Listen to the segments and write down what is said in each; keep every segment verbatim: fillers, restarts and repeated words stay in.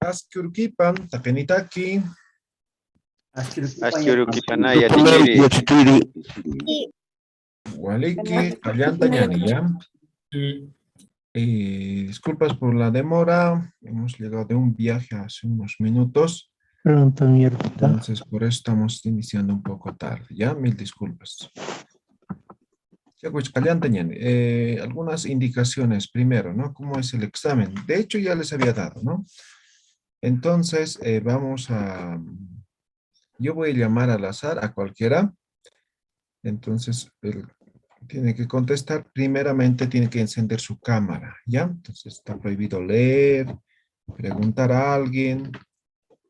Aski urukipan, taqinitaki. Aski urukipanaya yatichiri. Yatichiri. Waliki, qallanta ñani, ¿ya? Eh, disculpas por la demora. Hemos llegado de un viaje hace unos minutos. Pronto, mi hermano. Entonces, por eso estamos iniciando un poco tarde, ¿ya? Mil disculpas. Ya, pues, qallanta ñani. Eh, algunas indicaciones primero, ¿no? ¿Cómo es el examen? De hecho, ya les había dado, ¿no? Entonces, eh, vamos a, yo voy a llamar al azar a cualquiera. Entonces, él tiene que contestar. Primeramente tiene que encender su cámara, ¿ya? Entonces, está prohibido leer, preguntar a alguien,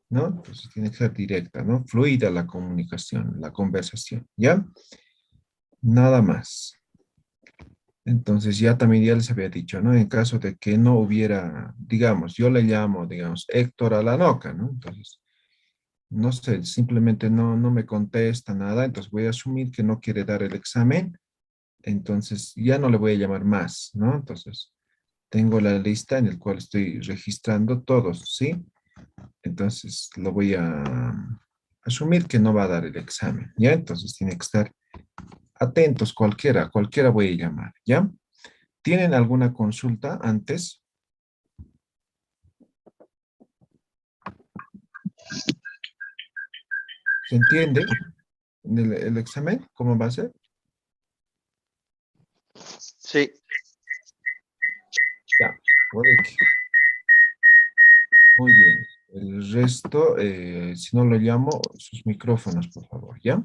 ¿no? Entonces, tiene que ser directa, ¿no? Fluida la comunicación, la conversación, ¿ya? Nada más. Entonces, ya también ya les había dicho, ¿no? En caso de que no hubiera, digamos, yo le llamo, digamos, Héctor Alanoca, ¿no? Entonces, no sé, simplemente no, no me contesta nada, entonces voy a asumir que no quiere dar el examen, entonces ya no le voy a llamar más, ¿no? Entonces, tengo la lista en el cual estoy registrando todos, ¿sí? Entonces, lo voy a asumir que no va a dar el examen, ¿ya? Entonces, tiene que estar atentos, cualquiera, cualquiera voy a llamar, ¿ya? ¿Tienen alguna consulta antes? ¿Se entiende? ¿En el, el examen? ¿Cómo va a ser? Sí. Ya, por aquí. Muy bien. El resto, eh, si no lo llamo, sus micrófonos, por favor, ¿ya?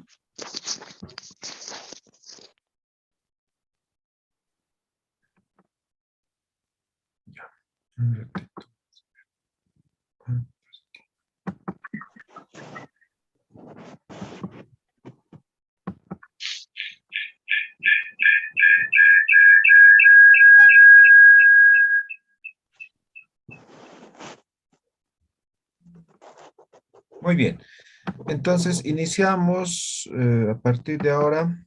Ya, un ratito. Muy bien. Entonces, iniciamos, eh, a partir de ahora.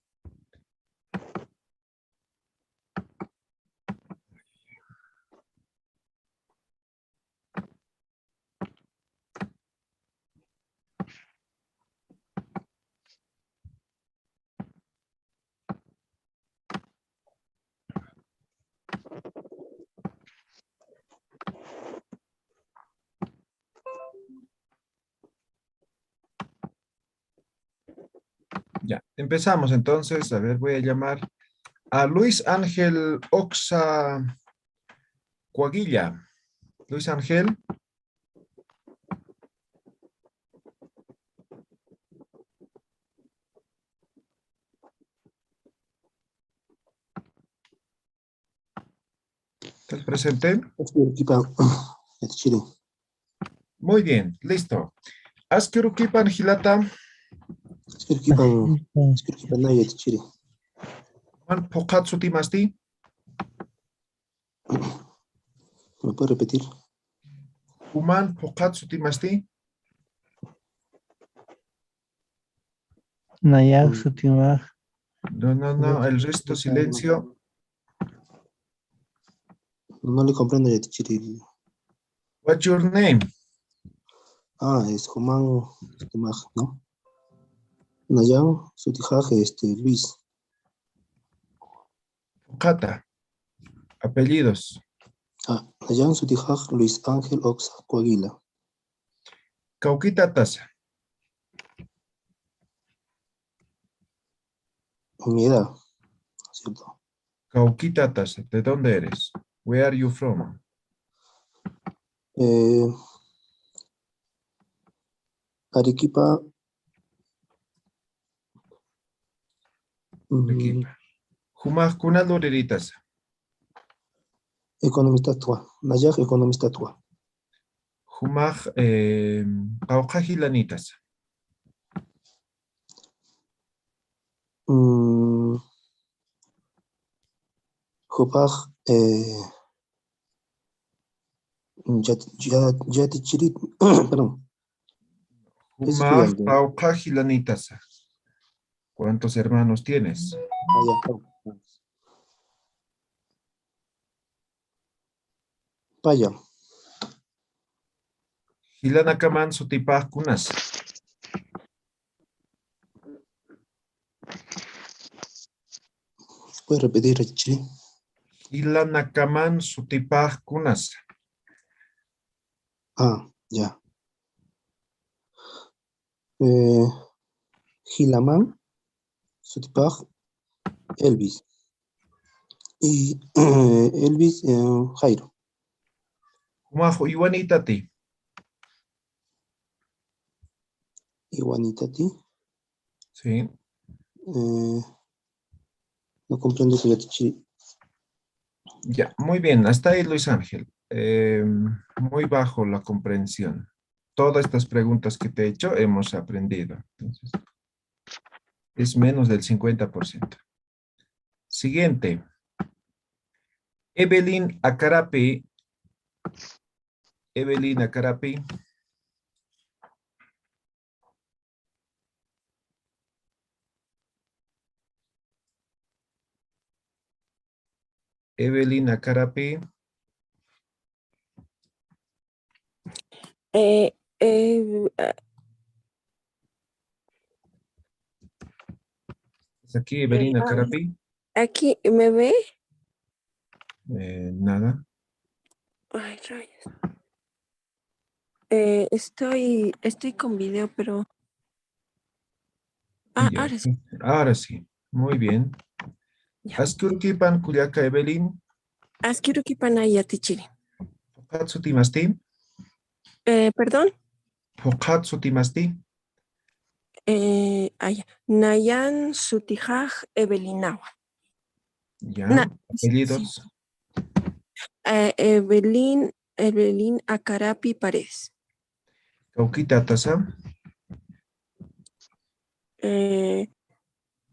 Ya, empezamos entonces. A ver, voy a llamar a Luis Ángel Oxa Coaguilla. Luis Ángel. ¿Estás presente? Aski urukipan, yatichiri. Muy bien, listo. Aski urukipan, jilata. Aski urukipan, aski urukipanaya yatichiri. Juman phuqhat sutimasti? ¿Me puede repetir? Juman phuqhat sutimasti? Nayax sutimax. No, no, no, el resto silencio. No le comprendo, yatichiri. What's your name? Ah, es Juman sutimax, ¿no? Nayax sutijax, este, Luis. Phuqhata. Apellidos. Ah, nayax sutijax Luis Ángel Oxa Coaguilla. Kawkitatasa. Mira, ¿cierto? Kawkitatasa, ¿de dónde eres? Where are you from? Eh, Arequipa. Mm. Arequipa. Jumax kuna luriritasa. Economistatwa, nayax economistatwa. Jumax, eh, qawqha jilanitasa. Mm, jupax, eh, yat-, yat-, yatichirit, perdón. Jumax qawqha jilanitasa. ¿Cuántos hermanos tienes? Ah, ya. Paya. Jilanakaman sutipax kunasa. ¿Puede repetir, Richie? Jilanakaman sutipax kunasa. Ah, ya. Eh, jilaman sutipax Elvis. Y, eh, Elvis, eh, Jairo. Jumax uywanïtati. Uywanïtati. Sí. Eh, no comprendo que ya te chi- Ya, muy bien. Hasta ahí, Luis Ángel. Eh, muy bajo la comprensión. Todas estas preguntas que te he hecho hemos aprendido. Entonces, es menos del cincuenta por ciento. Siguiente. Evelyn Acarapi. Evelyn Acarapi. Evelyn Acarapi. Eh, eh, ah, ¿Estás aquí, Evelyn Acarapi? Aquí, ¿me ve? Eh, nada. Ay, rayos. Eh, estoy, estoy con video, pero... Ah, ya, ahora sí. Ahora sí. Muy bien. Ya. Aski urukipan kullaka Evelyn. Aski urukipan, yatichiri. ¿Phuqhat sutimasti? Eh, perdón. ¿Phuqhat sutimasti? Eh, ay, nayan sutixax Evelinawa. Ya, na- apellidos. Sí. Eh, Evelyn, Evelyn Acarapi Paredes. ¿Kawkïtasa? Eh,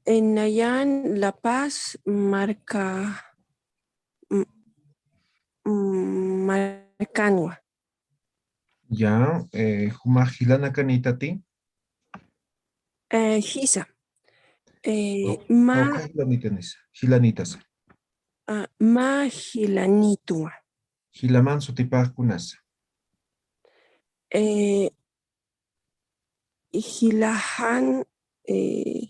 en Nayan, La Paz, marka, m-, m-, markanwa. Ya, eh, ¿jumax jilanakanïtati? Eh, jisa. Eh, ma- Jilanitanisa, jilanïtasa. Ah, mä jilanïtwa. Jilaman sutipax kunasa. Eh, jilajan, eh,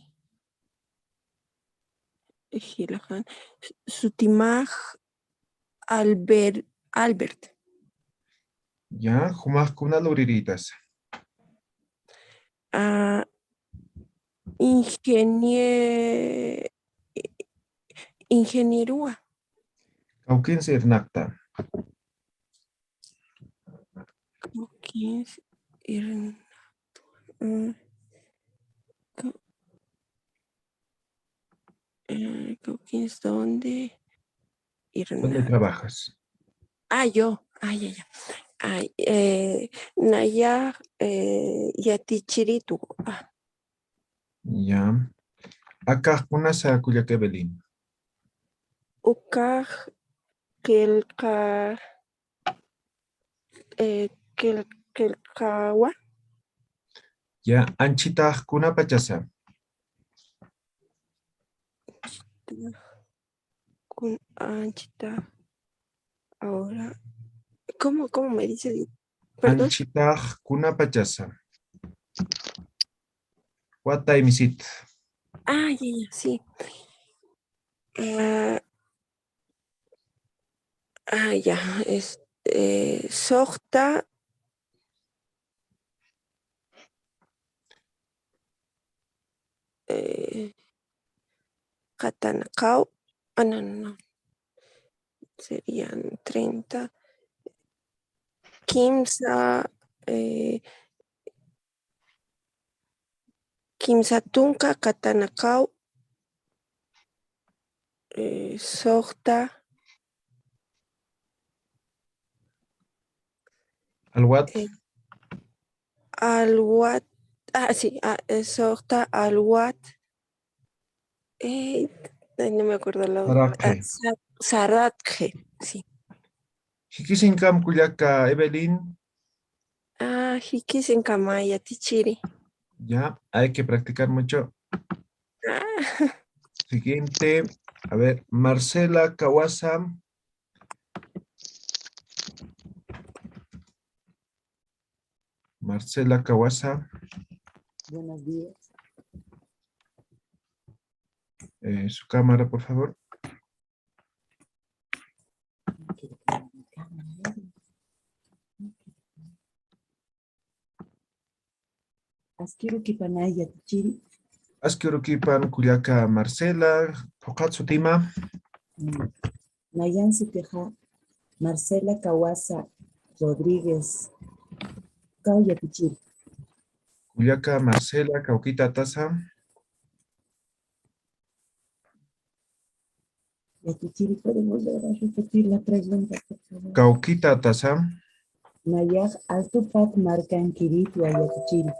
jilajan, sutimax Albert, Albert. Ya, ¿jumax kuna lurirïtasa? Ah, ingenie-, ingenierowa. ¿Kawkïnsa irnaqta? ¿Kawkïnsa irnaqta? Mm, ka-, eh, ¿kawkïnsa dónde? ¿Dónde trabajas? Ah, yo. Ay, ay, ay. Ay, eh, nayax, eh, yatichiritu. Ah. Ya. ¿Akax kunasa kullaka Evelyn? Ukax qillqa, eh, qil-, qillqawa. Ya, ¿anchhitax kunapachasa? Kun-, anchhita. Ahora, ¿cómo, cómo me dice? Perdón. ¿Anchhitax kunapachasa? What time is it? Ah, ya, ya, sí. Ah, ah, ya, es, eh, suxta, eh, qatanaqaw, ah, no, no, no. Serían treinta. Kimsa, eh, kimsa tunka qatanaqaw, eh, suxta. Alwat. Eh, alwat. Ah, sí, ah, eh, suxta, alwat. Eh, ay, no me acuerdo la otra. Saraqi. Ah, sa-, saraqi, sí. ¿Jikisinkam kullaka Evelyn? Ah, jikisinkama yatichiri. Ya, hay que practicar mucho. Ah. Siguiente, a ver, Marcela Kawasa. Marcela Kawasa. Buenos días. Eh, su cámara, por favor. Aski urukipan yatichiri. Aski urukipan kullaka Marcela, phuqhat sutima. Mm. Nayan sutixa Marcela Kawasa Rodríguez. Kaw yatichiri. Kullaka Marcela, kawkitatasa. Yatichiri, ¿puede volver a repetir la pregunta, por favor? Kawkitatasa. Nayax Altupat markankiritwa yatichiri.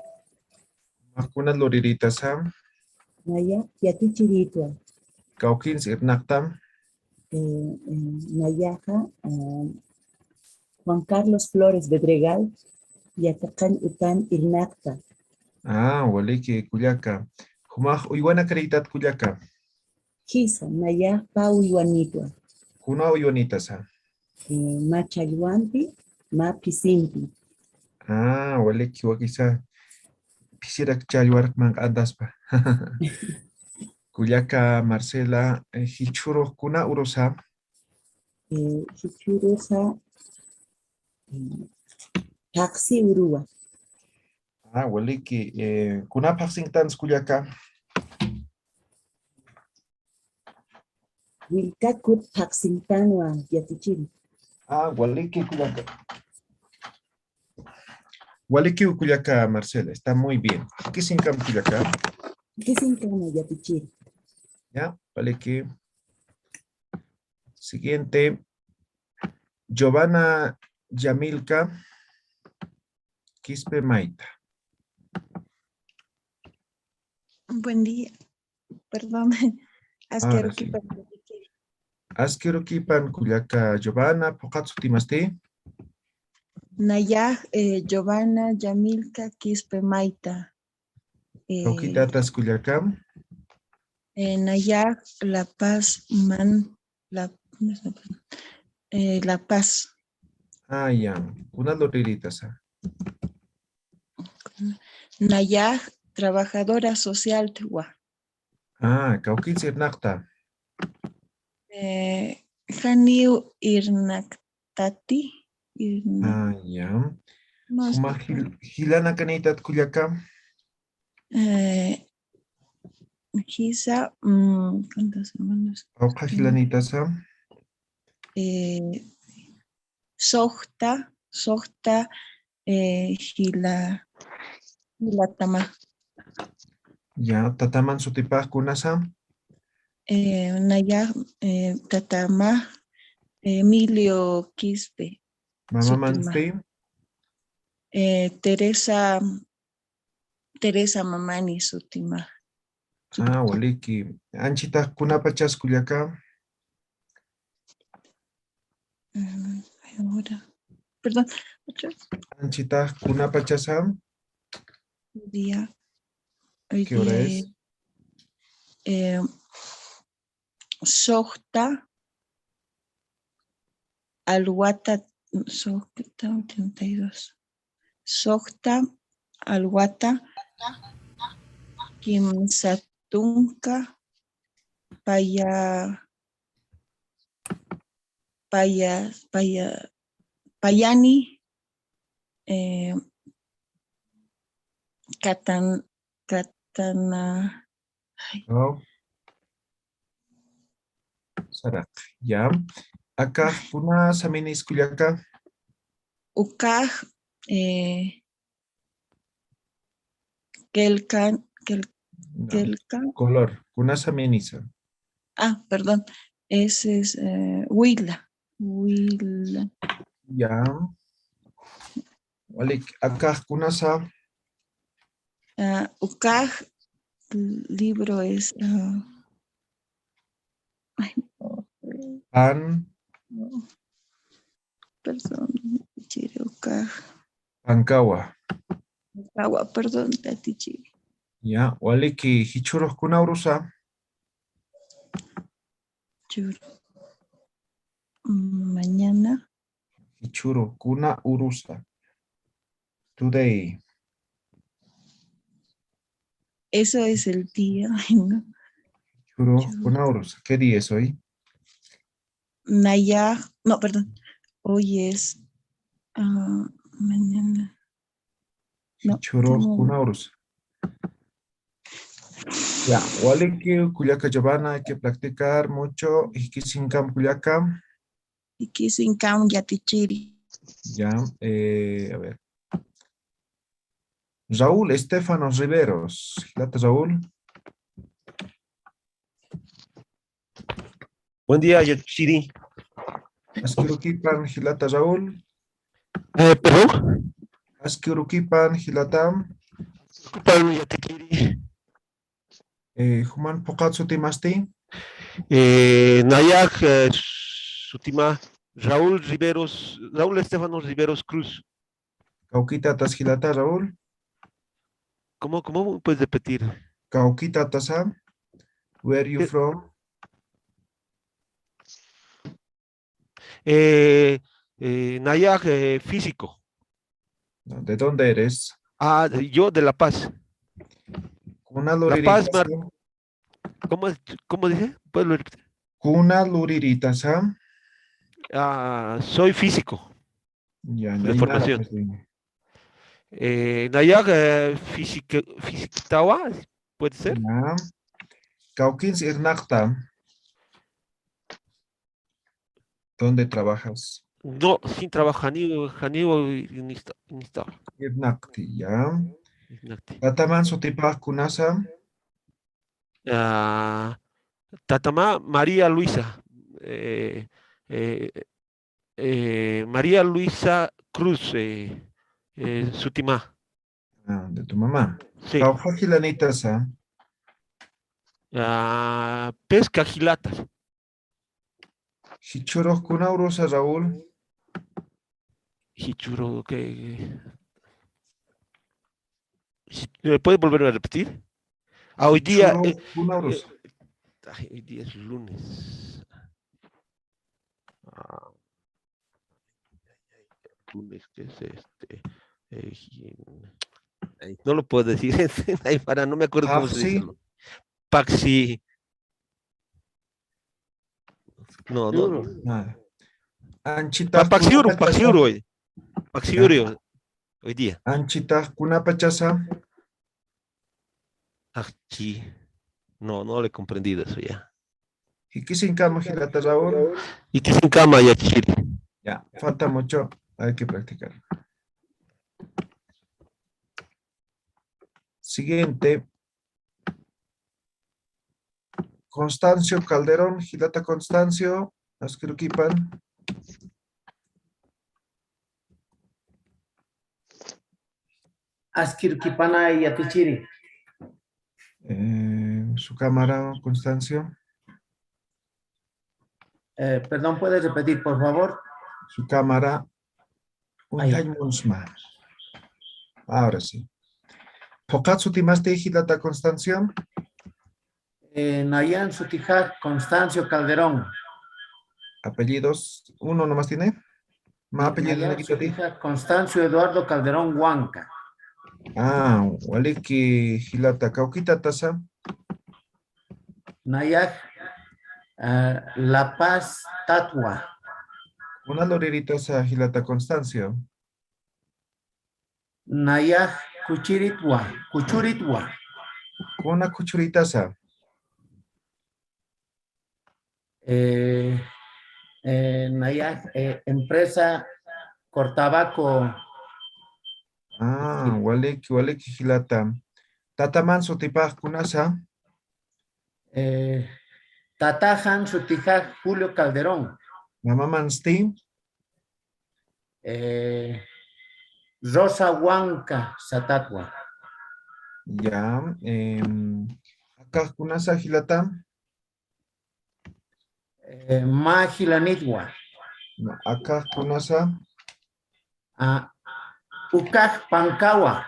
Jumax kuna luriritasa. Nayax yatichiritwa. Kawkins irnaqta. Eh, eh, nayaxa, ah, Juan Carlos Flores Bedregal, yatiqañ utan irnaqta. Ah, waliki kullaka. Jumax uywanakarïtat kullaka. Jisa, nayax pä uywanitwa. Kuna uywanitasa. Eh, mä challwampi, mä phisimpi. Ah, waliki wakisa. Phisirak challwarak manq'antaspa. Kullaka Marcela, eh, jichhürux kuna urusa. Eh, jichhüruxa, eh, phaxsi uruwa. Ah, waliki, eh, kuna phaxsinktansa kullaka. Willkakut phaxsinktanwa yatichiri. Ah, waliki kullaka. Waliki kullaka Marcela, está muy bien. Jikisinkam kullaka. Jikisinkam yatichiri. Ya, waliki. Siguiente. Giovanna Yamilka Quispe Mayta. Buen día. Perdón. Ahora sí. Aski urukipan. Aski urukipan kullaka Giovanna, phuqhat sutimasti. Nayax, eh, Giovanna Yamilka Quispe Mayta. Eh, kawkitatas kullaka. Eh, nayax La Paz man, La, eh, La Paz. Ah, ya. Kuna luriritasa. Nayax trabajadora social twa. Ah, kawkins irnaqta. Eh, janiw irnaqtati. Irna- Ah, ya. Jumax jil-, jilanakanïtat kullaka. Eh, jisa, mm, ¿cuántas semanas? Jawqha jilanïtasa. Eh, suxta, suxta, eh, jila, jilatama. Ya, tataman sutipax kunasa. Eh, nayax, eh, tatamax, eh, Emilio Quispe. Mamamansti. Eh, Teresa, Teresa Mamani sutimax. Ah, waliki. Anchitax kunapachas kullaka. Mm, ahora. Perdón, otra vez. Anchitax kunapachasa. Día. ¿Qué hora es? Eh, suxta alwata, suxta ochenta y dos. Suxta alwata kimsa tunka paya, paya, paya, payani, eh, katan, katana, ay. Oh. Saraq, ya. Akax kuna saminis kullaka. Ukax, eh, kelkan, kel-, no, kelkan. Color, kuna saminisa. Ah, perdón. Ese es, eh, wila. Wila. Ya. Walik, akax kunasa. Ah, ukax libro es, ah, ay, no. Pan. No. Perdón, chiri ukax. Pankawa. Pankawa, perdón, tatichiri. Ya, waliki, jichhürux kuna urusa. Jichhürux. Mm, mañana. Jichhürux kuna urusa. Today. Eso es el día. Ay, no. Jichhürux kuna urusa. ¿Qué día es hoy? Nayax, no, perdón. Hoy es ah, mañana. No, Jichhürux no. Kuna urusa. Ya, waliki kullaka Giovanna, hay que practicar mucho. Jikisinkam kullaka. Jikisinkam yatichiri. Ya, eh, a ver. Raúl Estefano Riveros. Jilata Raúl. Buen día, yatichiri. Aski urukipan jilata Raúl. Eh, perdón. Aski urukipan jilata. Disculpa, yatichiri. Eh, juman phuqhat sutimasti. Eh, nayax, eh, sutima Raúl Riveros, Raúl Estefano Riveros Cruz. Kawkitatas jilata Raúl. ¿Cómo, cómo puedes repetir? Kawkitatasa. Where you Eh, from? Eh, eh, nayax, eh, físico. ¿De dónde eres? Ah, yo de La Paz. Kuna La Paz, lurirïtasa. Mar- ¿Cómo, es- cómo dice? ¿Puedes repetir? Kuna lurirïtasa. Ah, soy físico. Ya, De ya, formación. Nada, pues, Eh, nayax, eh, física, física, ¿puede ser? Ya. Kawkins irnaqta. ¿Dónde trabajas? No, sin trabajo, janiw, janiw, ni esta, ni esta. Irnaqti, ya. Irnaqti. Tataman sutipax kunasa. Ah, tatama María Luisa, eh, eh, eh, María Luisa Cruz, eh, eh, sutima. Ah, de tu mamá. Sí. Kawkha jilanïtasa. Ah, pesca jilatas. Jichhürux kuna urusa, Raúl. Jichhürux, ok. Si- ¿Me puede volver a repetir? Ah, hoy día, Jichhürux eh, kuna eh, urusa. Ay, hoy día es lunes. Ah, lunes, ¿qué es este? Eh, jin- ay, no lo puedo decir. Ay, para, no me acuerdo cómo se dice. Paxi. Lo- Paxi. No, no. Ah. Pa- Anchhitax Paxiuru, kunapachasa. Paxiuru hoy. Paxiuru hoy día. Anchhitax kunapachasa. Axchi. No, no le he comprendido eso ya. Jikisinkama jilata Raúl. Jikisinkama, yatichiri. Ya, falta mucho. Hay que practicar. Siguiente. Constancio Calderón, jilata Constancio, aski urukipan. Aski urukipan, yatichiri. Eh, su cámara, Constancio. Eh, perdón, ¿puedes repetir, por favor? Su cámara. Ahí. Uñjañ munsma. Ahora sí. Phuqhat sutimasti, jilata Constancio. Eh, nayan sutijax Constancio Calderón. Apellidos, uno nomás tiene. Más apellidos. Nayan Nayax sutijax. Constancio Eduardo Calderón Huanca. Ah, waliki jilata, kawkitatasa. Nayax, ah, La Paz, Tatwa. Kuna lurirïtasa, jilata Constancio. Nayax Khuchiritwa, Khuchuritwa. Kuna Khuchuritasa. Eh, eh, nayax, eh, empresa Cortabaco. Ah, waliki, waliki jilata. Tataman sutipax kunasa. Eh, tataxan sutijax Julio Calderón. Mamamansti. Eh, Rosa Huanca satatwa. Ya, em, akax kunasa, jilata. Eh, mä jilanitwa. Akax kunasa. Ah, ukax pankawa.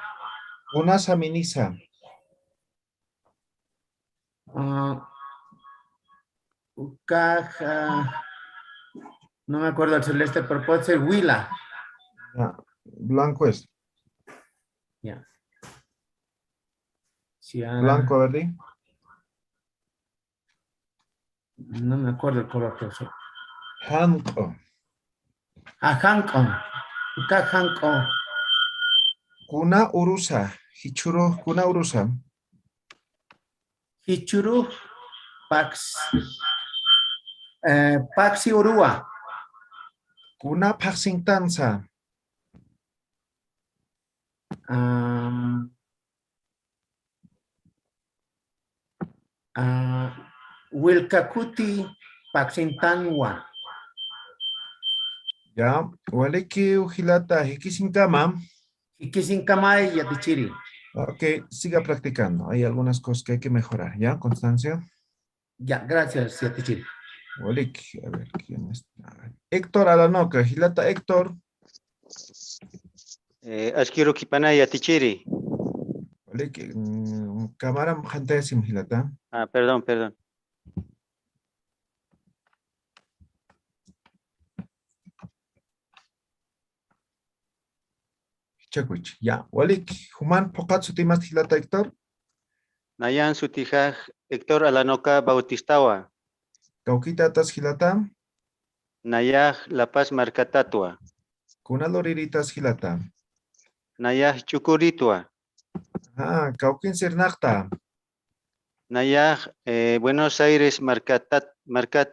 Kunasa minisa. Ah, ukax, ah, no me acuerdo el celeste, pero puede ser Huila. Ya, blanco es. Ya. Blanco, a ver, di. No me acuerdo el color, profesor. Janq'u. Ah, janq'u. Uka janq'u. Kuna urusa. Jichhürux kuna urusa. Jichhürux paks-, eh, paksi uruwa. Kuna phaxsintansa. Am, ah, wilkakuti paksintanwa. Ya, walikiw jilata, jikisinkama. Jikisinkama, yatichiri. Ok, siga practicando. Hay algunas cosas que hay que mejorar, ¿ya, Constancio? Ya, gracias, yatichiri. Walik, a ver, ¿quién está? A ver. Héctor Alanoca, jilata Héctor. Eh, aski urukipana, yatichiri. Walik, mm, cámara jantayasim jilata. Ah, perdón, perdón. Jichhakuch. Ya, walik, juman phuqhat sutimasti jilata Héctor. Nayan sutijax Héctor Alanoca Bautistawa. Kawkïtatas jilata. Nayax La Paz markatatwa. Kuna luriritas jilata. Nayax Ch'ukuritwa. Ah, kawkïnsa irnaqta. Nayax, eh, Buenos Aires markatat, markat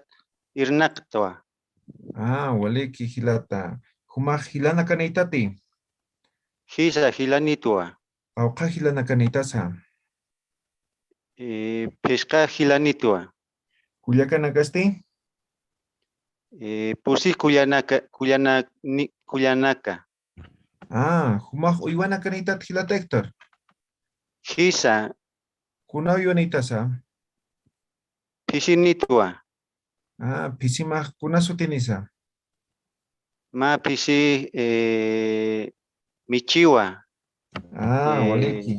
irnaqtwa. Ah, waliki jilata. Jumax jilanakanïtati. Jisa jilanïtwa. Qawqha jilanakanïtasa. Eh, phisqa jilanïtwa. Kullakanakasti. Eh, pusi kullanaka, kullana-, ni-, kullanaka. Ah, jumax uywanakanïtat jilata Héctor. Jisa. Kuna uywanïtasa. Phisinïtwa. Ah, phisimax kuna sutinisa. Mä phisi, eh, Michiwa. Ah, eh, waliki.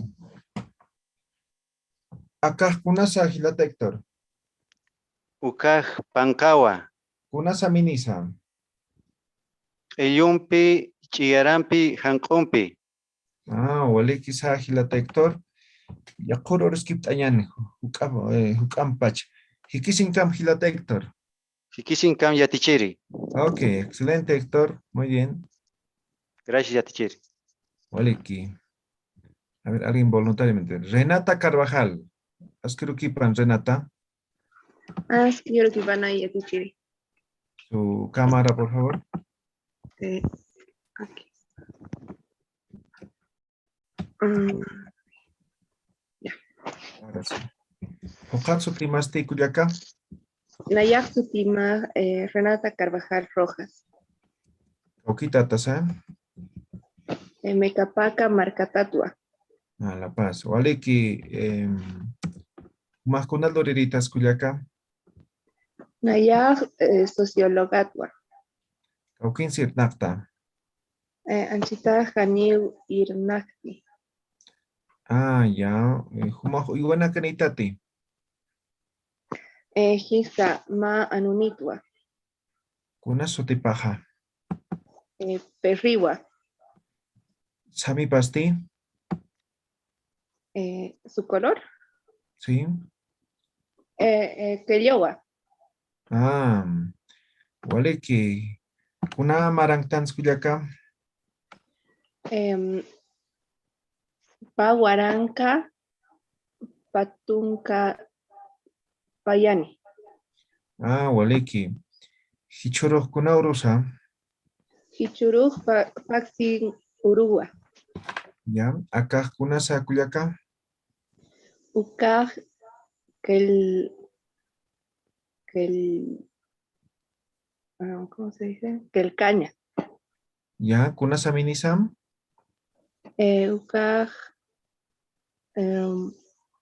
Akax kunasa jilata Héctor. Ukax Pankawa. Kunasa minisa. Q'illumpi, ch'iyarampi, janq'umpi. Ah, walikisa jilata Héctor. Yaqhur uruskipt'añan, juk'am, eh, juk'ampach. Jikisinkam jilata Héctor. Jikisinkam yatichiri. Ok, excelente, Héctor. Muy bien. Gracias, yatichiri. Waliki. A ver, alguien voluntariamente. Renata Carvajal. Aski urukipan, Renata. Aski urukipan, yatichiri. Su cámara, por favor. Eh, aquí. Mm, ya. Ahora sí. Phuqhat sutimasti kullaka. Nayax sutima, eh, Renata Carvajal Rojas. Kawkïtatasa. Eh, Mecapaka markatatwa. Ah, La Paz. Waliki, em, jumax kuna luriritas kullaka. Nayax, eh, sociologatwa. Kawkïnsa irnaqta. Eh, anchhita janiw irnaqti. Ah, ya. Eh, jumax uywanakanïtati. Eh, jisa mä anunïtwa. Kuna sutipaxa. Eh, perriwa. Samipasti. Eh, su color. Sí. Eh, eh, kellowa. Ah, waliki. Kuna maranktansa kullaka. Em, pä waranka, pä tunka payani. Ah, waliki. Jichhürux kuna urusa. Jichhürux pa-, paksin uruwa. Ya, akax kunasa kullaka. Ukax kel-, kel-, ah, ¿cómo se dice? Kelkaña. Ya, kunasa minisam. Eh, ukax, em,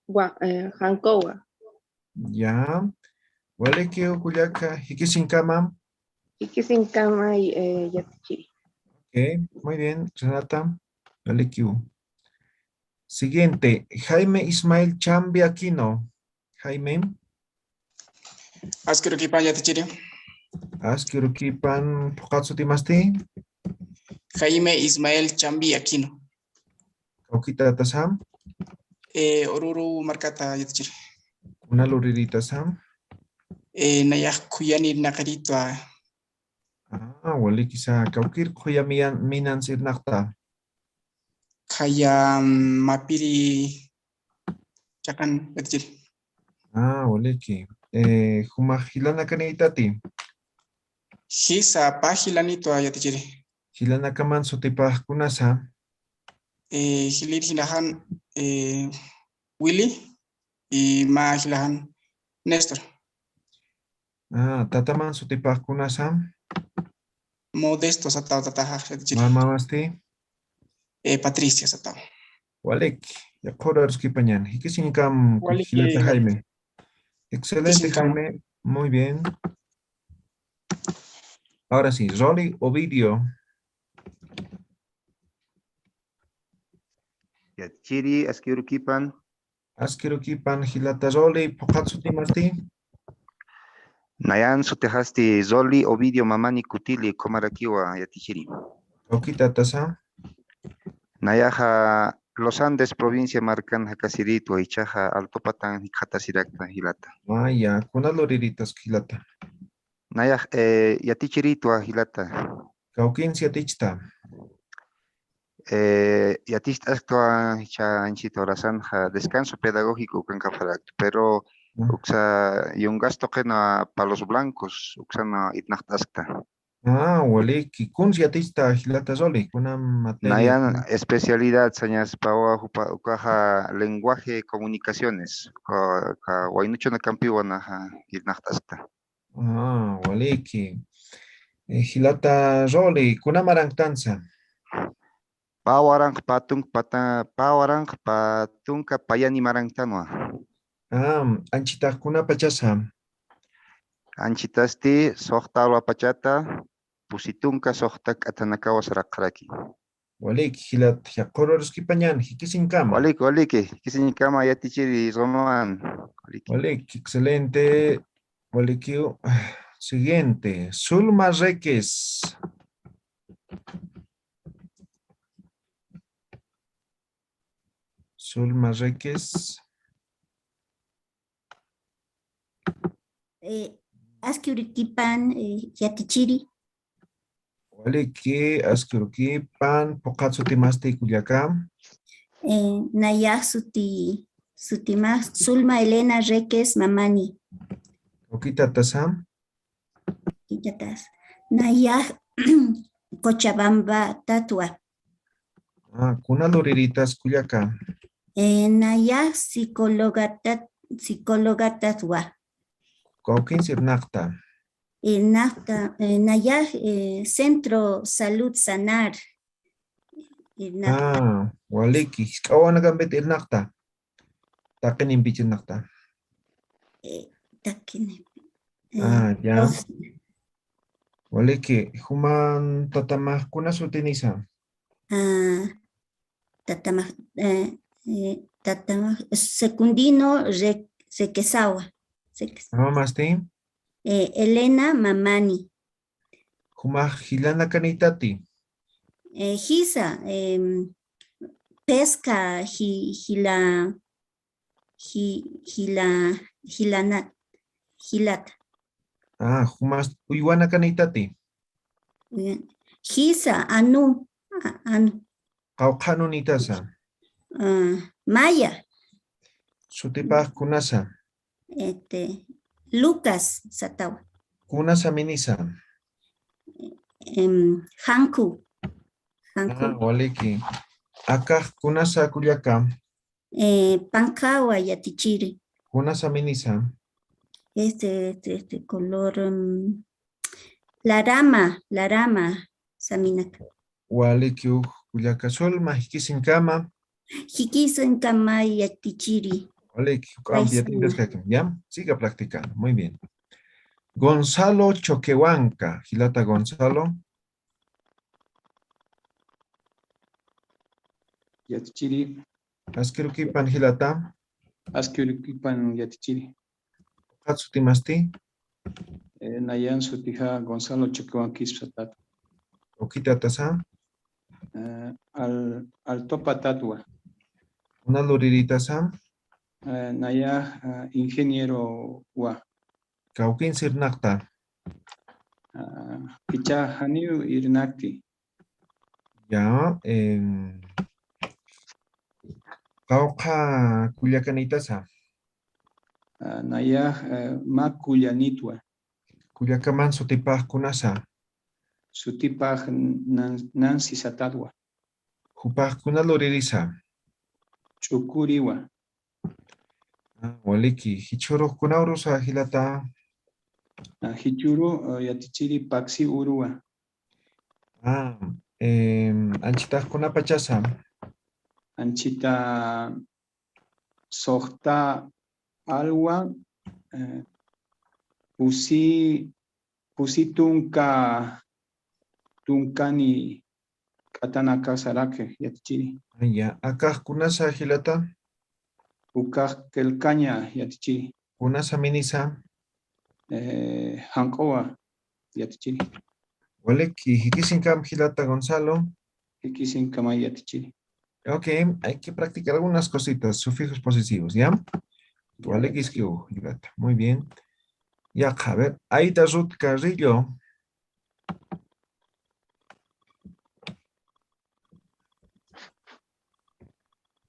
wa-, eh, jankowa. Ya. Walikiw kullaka, jikisinkama. Jikisinkama, eh, yatichiri. Ok, muy bien, Renata. Walikiw. Siguiente, Jaime Ismael Chambi Aquino. Jaime. Aski urukipan, yatichiri. Aski urukipan, phuqhat sutimasti. Jaime Ismael Chambi Aquino. Kawkitatasa? Eh, Oruro markata yatichiri. Kuna lurirïtasa? Eh, nayax Khuyani irnaqiritwa. Ah, waliki sasa, kawkir Khuyani minan, minans irnaqta. Khaya, mm, mapiri chaqan yatichiri. Ah, waliki. Eh, jumax jilanakanïtati? Jisa, pä jilanitwa yatichiri. Jilanakaman sutipax kunasa? Eh, jilïr jinaxan, eh, Willy, y mä jilaxan Néstor. Ah, tataman sutipax kunasa? Modesto sataw tataxax yatichiri. Mä mamasti? Eh, Patricia sataw. Walik, yaqhur aruskipañan. Jikisiñkam, walik, jilata, eh, Jaime. Excelente, jikisiñkam, Jaime. Muy bien. Ahora sí, Rolly Ovidio. Yatichiri, aski urukipan. Aski urukipan, jilata Rolly, phuqhat sutimasti? Nayan sutixasti Rolly Ovidio Mamani Kutili, Kumarakiwa, yatichiri. Kawkitatasa? Nayaxa Los Andes provincia markan jakasiritwa, ichaxa Altopatan jikxatasirakta jilata. Ah, ya, kuna lurirïtas jilata? Nayax, eh, yatichiritwa jilata. Kawkins yatichta? Eh, yaticht'asktwa, jichha anchhit horasanxa descanso pedagógico ukankapxarakta, pero uksa yungas tuqinwa Palos Blancos, uksan irnaqt'askta. Ah, waliki, kuns yatichta jilata Rolly, kuna materia? Nayan especialidad sañaspawa jupa, ukaxa lenguaje comunicaciones, ka, ka waynuchanakampiwa naxa irnaqt'askta. Ah, waliki. Eh, jilata Rolly, kuna maranktansa? Pä waranqa pä tunka pata, pä waranqa pä tunka payani maranktanwa. Ah, anchhitax kuna pachasa? Anchhitasti suxta alwa pachata, pusi tunka suxta k'athanakawa saraqxaraki. Waliki, jilat, yaqhur aruskipañan, jikisiñkama. Waliki, waliki, jikisiñkama yatichiri Román. Waliki. Waliki, excelente. Walikiw. Siguiente, Zulma Reques. Zulma Reques. Eh, aski urikipan, eh, yatichiri. Waliki, aski urikipan, phuqhat sutimasti kullaka? Eh, nayax suti, sutimax Zulma Elena Reques Mamani. Kawkitatasa? Kawkitatasa. Nayax Cochabamba tatwa. Ah, kuna lurirïtas kullaka? Eh, nayax psicóloga tat, psicóloga tatwa. Kawkins irnaqta? Irnaqta, eh, nayax, eh, Centro Salud Sanar. Irnaqta. Ah, waliki, jisk'a wawanakampit irnaqta? Taqinimpich irnaqta? Eh, taqinimpi. Eh, ah, ya. Doce. Waliki, juman tatamax kuna sutinisa? Ah, tatamax, eh, eh, tatamax Secundino Re-, Requesagua. Reques-, ¿mamamasti? Eh, Elena Mamani. Jumax jilanakanïtati? Eh, jisa, em, pesca ji-, jila, ji-, jila, jilana, jilata. Ah, jumas uywanakanïtati? Uy-, jisa, anu, a-, anu. Qawqha anunïtasa? Ah, Maya. Sutipax kunasa? Este, Lucas satawa. Kuna saminisa? Em, Janku. Janku. Ah, waliki. Akax kunasa kullaka? Eh, Pankawa yatichiri. Kuna saminisa? Este, este, este color, em, larama, larama saminaka. Waliki, uj kullaka Zulma, jikisiñkama. Jikisiñkama yatichiri. Waliki, juk'ampi yatichiri, ¿ya? Siga practicando. Muy bien. Gonzalo Choquehuanca, jilata Gonzalo. Yatichiri. Aski urukipan jilata. Aski urukipan yatichiri. Phuqhat sutimasti? Eh, nayan sutixa Gonzalo Choquehuanca Quispe satawa. Kawkitatasa? Eh, Al-, Altopa tatwa. Kuna lurirïtasa? Eh, nayax, eh, ingenierowa. Kawkin sirnaqta? Eh, jichhax janiw irnakti. Ya, em, qawqha kullakanïtasa? Eh, nayax, eh, mä kullanïtwa. Kullakaman sutipax kunasa? Sutipax Nan-, Nancy Satatwa. Jupax kuna luririsa? Ch'ukuriwa. Ah, waliki. Jichhürux kuna urusa jilata? Ah, jichhüru, eh, yatichiri, Paksi uruwa. Ah, em, anchhitax kunapachasa? Anchhita suxta alwa, eh, pusi, pusi tunka, tunkani k'atanakasarak yatichiri. Ah, ya. Akax kunasa jilata? Ukax qillqaña yatichiri. Kunasa minisa? Eh, janq'uwa yatichiri. Waliki, jikisinkam jilata Gonzalo. Jikisinkama yatichiri. Ok, hay que practicar algunas cositas, sufijos posesivos, ¿ya? Walikiskiw jilata. Muy bien. Ya, a ver, Aida Ruth Carrillo.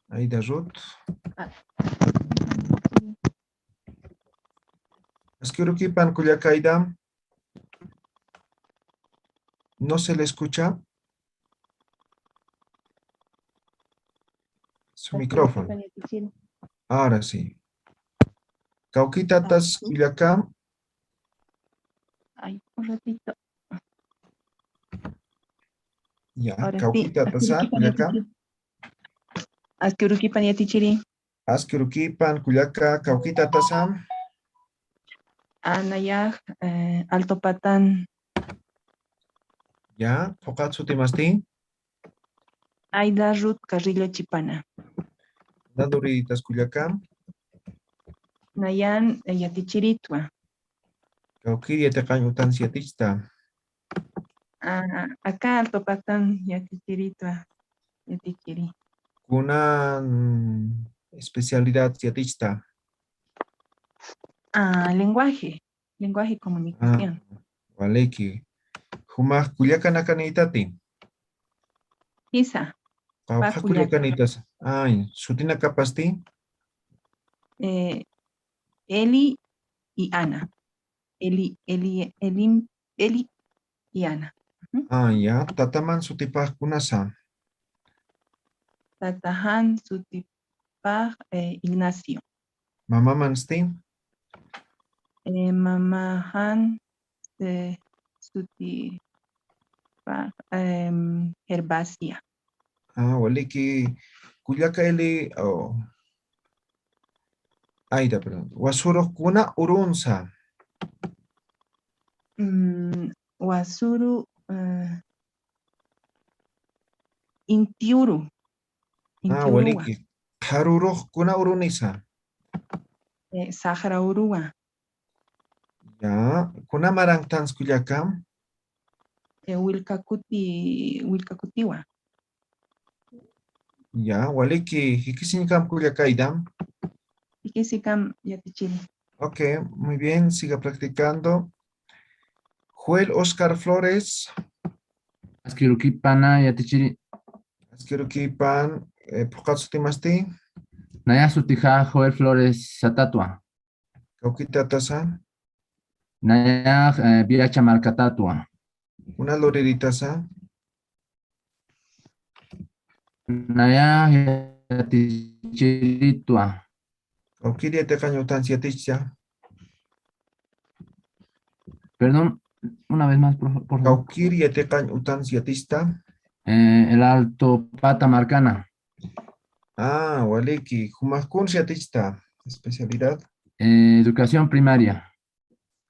Aida Ruth. Ah. Aski urukipan kullaka Aida. No se le escucha su micrófono. Ahora sí. Kawkitatas kullaka. Ay, un ratito. Ya, Ahora sí, kawkitatasa kullaka. Aski urukipan yatichiri. Aski urukipan kullaka, kawkitatasa. Nayax, eh, Alto Patán. Ya, phuqhat sutimasti? Aida Ruth Carrillo Chipana. Kuna luriritas kullaka? Nayan, eh, yatichiritwa. Kawkir yatiqañ utansi yatichta? Ah, aka Alto Patán yatichiritwa, yatichiri. Kuna, mm, especialidad yatichta? Ah, lenguaje, lenguaje y comunicación. Ah, waliki. Jumax kullakanakanïtati? Jisa. Qawqha kullakanïtasa? Ay, sutinakapasti? Eh, Eli y Ana. Eli, Eli, Eli, Eli y Ana. Ujú. Ah, ya. Tataman sutipax kunasa? Tatajan sutipax, eh, Ignacio. Mamamansti? Eh, mamajan, eh, sutipax, em, Gervasia. Ah, waliki, kullaka Eli, oh. Aida, perdón. Wasurux kuna urunsa? Mm, wasuru, eh, intiuru. Ah, waliki. Qharurux kuna urunisa? Eh, Saqra uruwa. Ya, kuna maranktans kullaka? Eh, Willkakuti, Willkakutiwa. Ya, waliki, jikisiñkam kullaka Aida. Jikisikam yatichiri. Ok, muy bien, siga practicando. Joel Oscar Flores. Aski urukipana yatichiri. Aski urukipan, eh, phuqhat sutimasti? Nayax sutixa Joel Flores Satatwa. Kawkitatasa? Nayax, eh, Viacha markatatwa. Kuna luriritasa? Nayax yatichiritwa. Kawkir yatiqañ utansi yatichta? Perdón, una vez más, por, por favor. Kawkir yatiqañ utansi yatichta? Eh, el Alto Pata markana. Ah, waliki. Jumax kuns yatichta? Especialidad. Eh, educación primaria.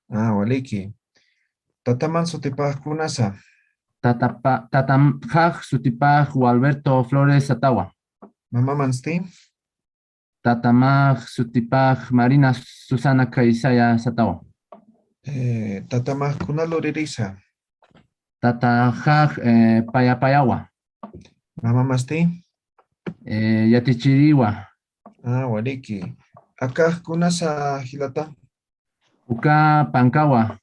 Ah, waliki. Tataman sutipax kunasa? Tatapa, tatam, jax sutipax Gualberto Flores Satawa. Mamamansti? Tatamax sutipax Marina Susana Caiceya Satawa. Eh, tatamax kuna luririsa? Tataxax, eh, Payapayawa. Mamamasti? eh, yatichiriwa. Ah, waliki. Akax kunasa jilata? Uka pankawa.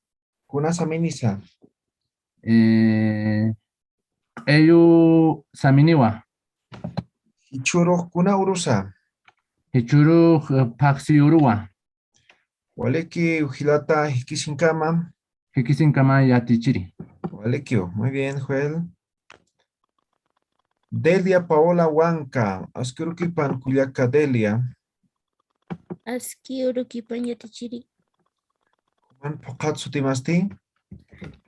Kunasa minisa? Eh, q'eyu saminiwa. Jichhurux kuna urusa? Jichhurux, eh, phaxsi uruwa. Waliki jilata, jikisinkama. Jikisinkama yatichiri. Walikiw. Muy bien, Joel. Delia Paola Huanca, aski urukipan kullaka Delia. Aski urukipan yatichiri. Juman phuqhat sutimasti?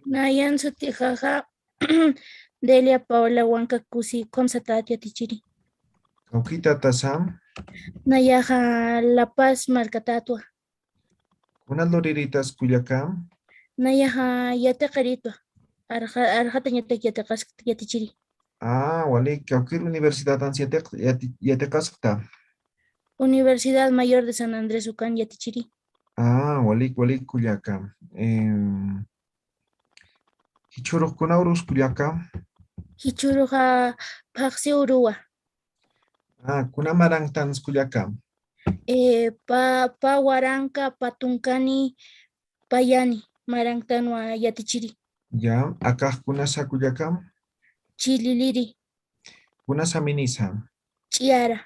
Nayan sutixaxa Delia Paola Huanca Kusi, ukham satat yatichiri. Kawkitatasa? Nayaxa La Paz markatatwa. Kuna luriritas kullaka? Nayaxa yatiqiritwa. Arxa-, arxatañatak yatiqas-, yatichiri. Ah, walik, kawkir universidadans yatiq-, yati-, yatiqaskta? Universidad Mayor de San Andrés ukan yatichiri. Ah, walik, walik kullaka. Em, jichhurux kuna urus kullaka? Jichhuruxa phaxsi uruwa. Ah, kuna maranktan kullaka? Eh, pa, pa waranka, pa tunkani, pa yani, maranktanwa yatichiri. Ya, akax kunasa kullaka? Chililiri. Kunasa minisa? Ch'iara.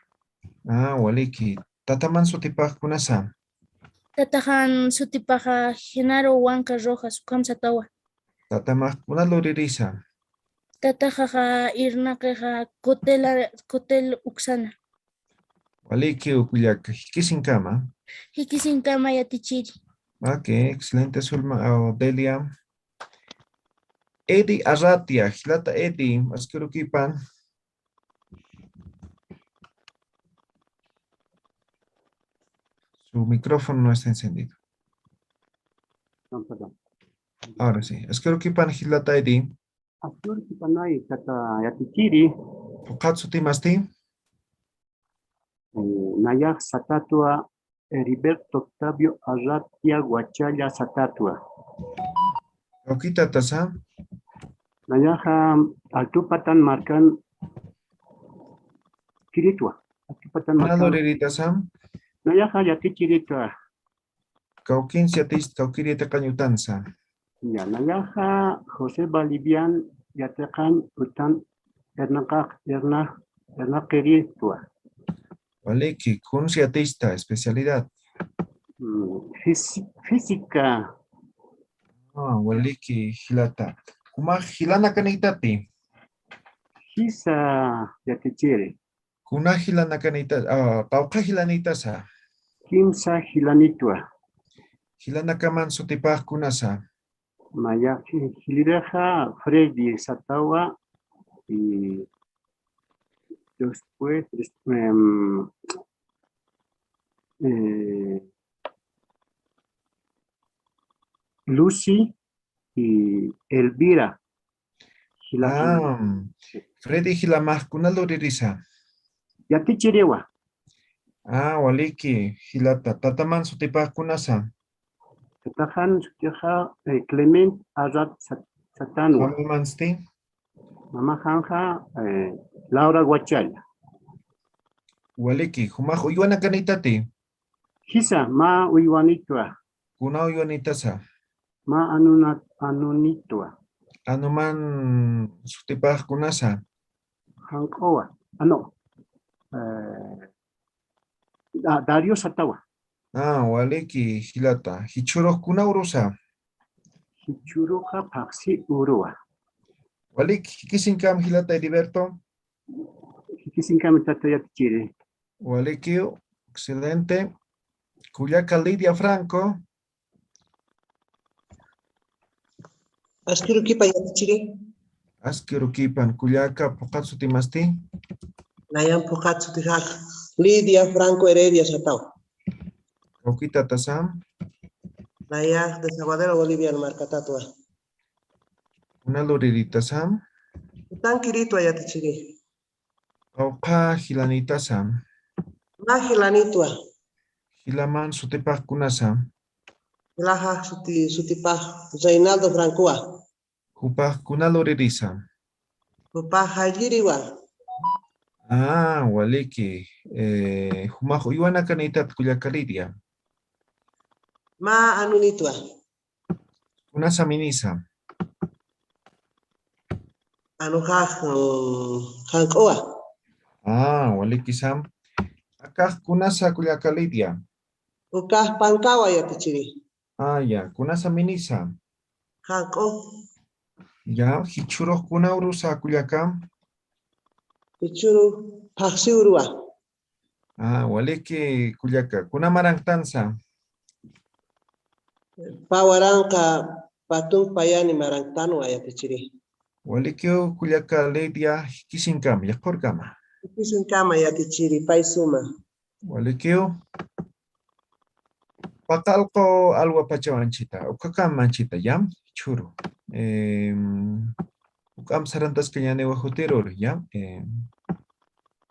Ah, waliki. Tataman sutipax kunasa? Tataxan sutipaxa Genaro Huanca Rojas, ukham satawa. Tatamax kuna luririsa? Tataxaxa irnaqixa Cotela, Cotel uksana. Waliki kullaka, jikisinkama. Jikisinkama yatichiri. Ok, excelente, Zulma, o Delia. Eddie Arratia, jilata Eddie, aski urukipan. Su micrófono no está encendido. No, perdón. Ahora sí. Aski urukipan jilata Eddie. Aski urukipanay, tata yatichiri. Phuqhat sutimasti? Eh, nayax satatwa Heriberto Octavio Arratia Huachalla satatwa. Kawkitatasa? Nayaxa Altupatan markan kiritwa. Altupatan markan. Kuna luriritasa? Nayaxa yatichiritwa. Kawkins yatist, kawkir yatiqañ utansa. Ya, nayaxa José Bolivian yatiqañ utan irnaqaq, irnaq, irnaqiritwa. Waliki, kuns yatista, especialidad. Mm, fisi-, física. Ah, waliki, jilata. Jumax jilanakanïtati? Jisa yatichiri. Kuna jilanakanïta, ah, qawqha jilanïtasa? Kimsa jilanïtwa. Jilanakaman sutipax kunasa? Maya, ji-, jilirixa Freddy satawa, y después, des-, em, eh, Lucy y Elvira. Jila-, ah, Freddy jilamax kuna luririsa? Yatichiriwa. Ah, waliki, jilata. Tataman sutipax kunasa? Tataxan sutixa, eh, Clement Arrat Sat-, Satanwa. Mamamansti? Mamaxanxa, eh, Laura Huachalla. Waliki, jumax uywanakanïtati? Jisa, mä uywanïtwa. Kuna uywanïtasa? Mä anuna-, anunïtwa. Anuman sutipax kunasa? Janq'uwa. Ah, no. Eh, Da-, Dario satawa. Ah, waliki, jilata. Jichhürux kuna urusa? Jichhüruxa phaxsi uruwa. Waliki, jikisinkam jilata Heriberto. Jikisinkam tata yatichiri. Waliki, excelente. Kullaka Lidia Franco. Aski urukipan yatichiri. Aski urukipan, kullaka, phuqhat sutimasti? Nayan phuqhat sutixa Lidia Franco Heredia satawa. Kawkitatasa? Nayax Desaguadero Bolivian markatatwa. Kuna luriritasa? Utankiritwa yatichiri. Qawqha jilanïtasa? Mä jilanïtwa. Jilaman sutipax kunasa? Jilaxa suti-, sutipax Reinaldo Francowa. Jupax kuna luririsa? Jupax jaylliriwa. Ah, waliki. Eh, jumax uywanakanitat kullaka Lidia. Mä anunitwa. Kunasa minisa. Anuxax, mm, janq'uwa. Ah, walikisam. Akax kunasa kullaka Lidia. Ukax pankawa yatichiri. Ah, ya. Kunasa minisa. Janq'u. Ya, jichhurux kuna urusa kullaka. Jichhuru phaxsi uruwa. Ah, waliki kullaka. Kuna maranktansa. Pä waranqa patunk payani maranktanwa yatichiri. Walikiw kullaka Lidia, jikisinkama, yaqhurkama. Jikisinkama yatichiri, pay suma. Walikiw. Paqallqu alwa pachaw anchhita, ukhakam anchhita, ya, jichhuru. Em, juk'amp sarantaskañäniwa jutirur, ya. Em,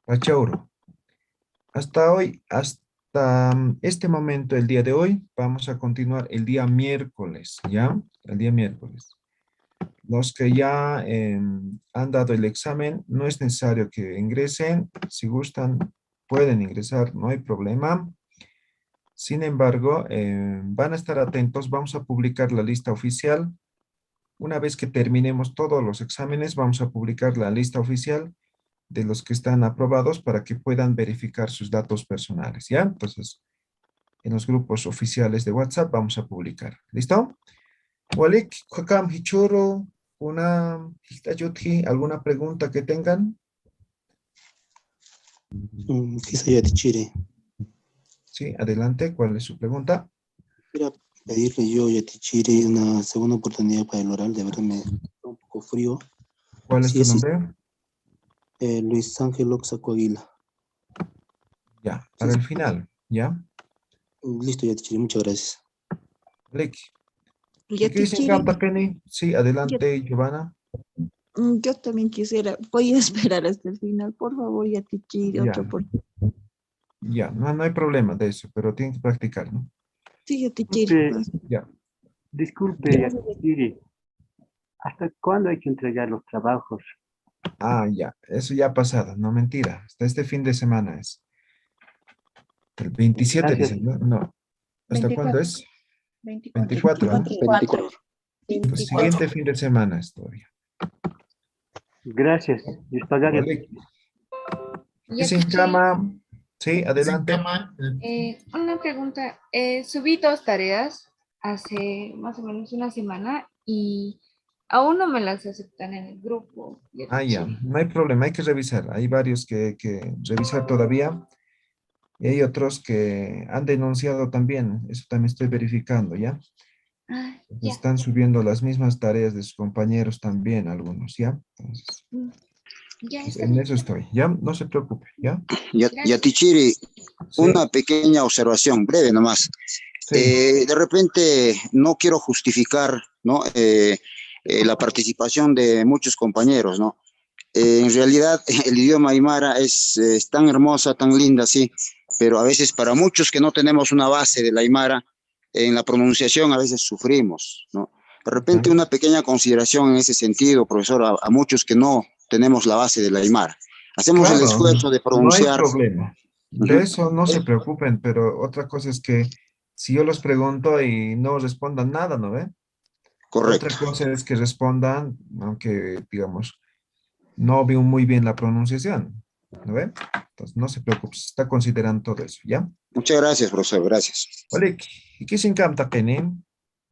pachawru. Hasta hoy, hasta mm, este momento, el día de hoy, vamos a continuar el día miércoles, ¿ya? El día miércoles. Los que ya em, han dado el examen, no es necesario que ingresen. Si gustan, pueden ingresar, no hay problema. Sin embargo, em, van a estar atentos, vamos a publicar la lista oficial. Una vez que terminemos todos los exámenes, vamos a publicar la lista oficial de los que están aprobados para que puedan verificar sus datos personales, ¿ya? Entonces, en los grupos oficiales de WhatsApp vamos a publicar. ¿Listo? Walik, ukhakam jichhuru, kuna, jikta jutji, ¿alguna pregunta que tengan? Mm, quizá yatichiri. Sí, adelante, ¿cuál es su pregunta? Quisiera pedirle yo, yatichiri, una segunda oportunidad para el oral, de verdad me está un poco frío. ¿Cuál es Sí, tu sí. nombre? Eh, Luis Ángel Oxa Coahuila. Ya, Sí, para sí. el final, ¿ya? Listo, yatichiri, muchas gracias. Walik. Yatichiri. Jikisinkam taqini. Sí, adelante, Giovanna. Mm, yo también quisiera, voy a esperar hasta el final, por favor, yatichiri, Ya. otra oportunidad. Ya, no, no hay problema de eso, pero tienen que practicar, ¿no? Sí, yatichiri. Disculpe, Ya. disculpe, Gracias. yatichiri. ¿Hasta cuándo hay que entregar los trabajos? Ah, ya, eso ya ha pasado, no, mentira, hasta este fin de semana es. El veintisiete Gracias. dicen, ¿no? No. ¿Hasta cuándo es? Veinticuatro. Veinticuatro, ¿no? Veinticuatro. Pues siguiente fin de semana es todavía. Gracias. Listo, ya. Vale. Jikisinkama. Sí, adelante. Eh, una pregunta. Eh, subí dos tareas hace más o menos una semana y aún no me las aceptan en el grupo. Ah, ya. No hay problema, hay que revisar. Hay varios que, que revisar todavía. Y hay otros que han denunciado también. Eso también estoy verificando, ¿ya? Ah, ya. Están subiendo las mismas tareas de sus compañeros también, algunos, ¿ya? Entonces, Mm, ya pues, está en bien. eso estoy, ¿ya? No se preocupe, ¿ya? Ya, Gracias. Yatichiri, Sí. una pequeña observación, breve nomás. Sí. Eh, de repente, no quiero justificar, ¿no? Eh, eh, la participación de muchos compañeros, ¿no? Eh, en realidad, el idioma aymara es, es tan hermosa, tan linda, sí, pero a veces para muchos que no tenemos una base del aymara, en la pronunciación a veces sufrimos, ¿no? De repente Ujú. una pequeña consideración en ese sentido, profesor, a, a muchos que no tenemos la base del aymara. Hacemos el Claro, esfuerzo de no hay pronunciar. problema. De Ujú. eso no se preocupen, pero otra cosa es que si yo los pregunto y no respondan nada, ¿no ve? Correcto. Otra cosa es que respondan, aunque, digamos, no veo muy bien la pronunciación, ¿no ve? Entonces, no se preocupe, se está considerando todo eso, ¿ya? Muchas gracias, profesor, gracias. Walik, jikisinkam taqini,